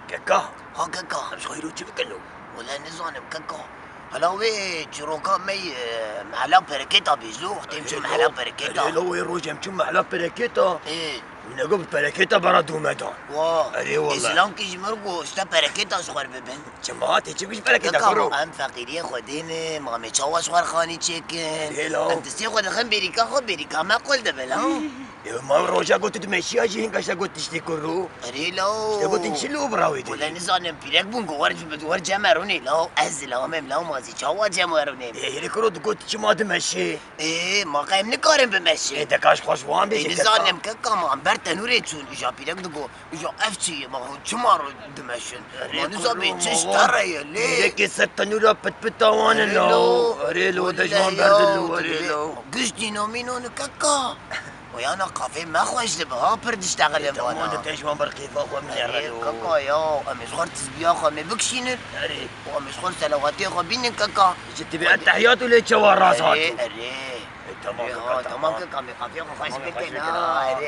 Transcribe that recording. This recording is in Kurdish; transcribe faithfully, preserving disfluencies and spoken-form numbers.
Keka. Ha keka. Em ji xwe îro çi bikin lo? Wele nizanim keka. Hela wê çîroka me yê, e, mehela Perekêta bêjlo, wextê em çû mehela Perekêta. Erê lo, wê rojê em çû mehela Perekêta. Ê. Min got bi Perekêta bera dû me dan. Wa. Erê wele. Îslamkî ji min got, işte Perekêta ji xwe bibin. Çima? Tê çi bikî ji Perekêta kuro? Keka, em feqîriyê xwe dêne, ma em ê çawa ji xwe xanî çêkin? Erê lo. Em destê xwe dixin bêrîka xwe, bêrîka me qul dibe la. Ê, ma roja got tu dimeşiya jî hinka işte got tiştê kuro. Erê lo. İşte gotin çi lo bira wê Wele didî? Nizanim pîrek bûn ku wer, wer cem erûnê la. Ez zilamêm la, ma zî çawa cem erûnê? Ê, hêrê kuro digot çima dimeşê? Ê, ma qey em nikarin bimeşê. Ê, deka ji xwe ji wan bêje, Ê, keka. Nizanim keka, ma em ber tenûrê çûn. Îja pîrek digo, îja ev çi ye? Ma hûn çima ro dimeşin? Erê Ma nizanim kuro, çi ma ji te wan re ye lê? Pîrekê ser tenûra pit pit tawanin Erê lo. Erê lo, de ji wan berdin lo, erê lo. Giş dînomîno ni keka. O yana kafê me xweş dibe ha, pir diştexilin vana. Tamam, de te ji wan ber kêfa xwe min Erê kaka ya, em ê ji xwe tizbiya xwe em ê bikişînin. Erê. Û em ê ji xwe selawatiyê xwe bînin kaka. Ji tibê ettehiyat û lê çawa rast hat. Erê, erê. E, tamam kaka, tamam kaka, em ê kafê xwe xweş bikin ha. Erê.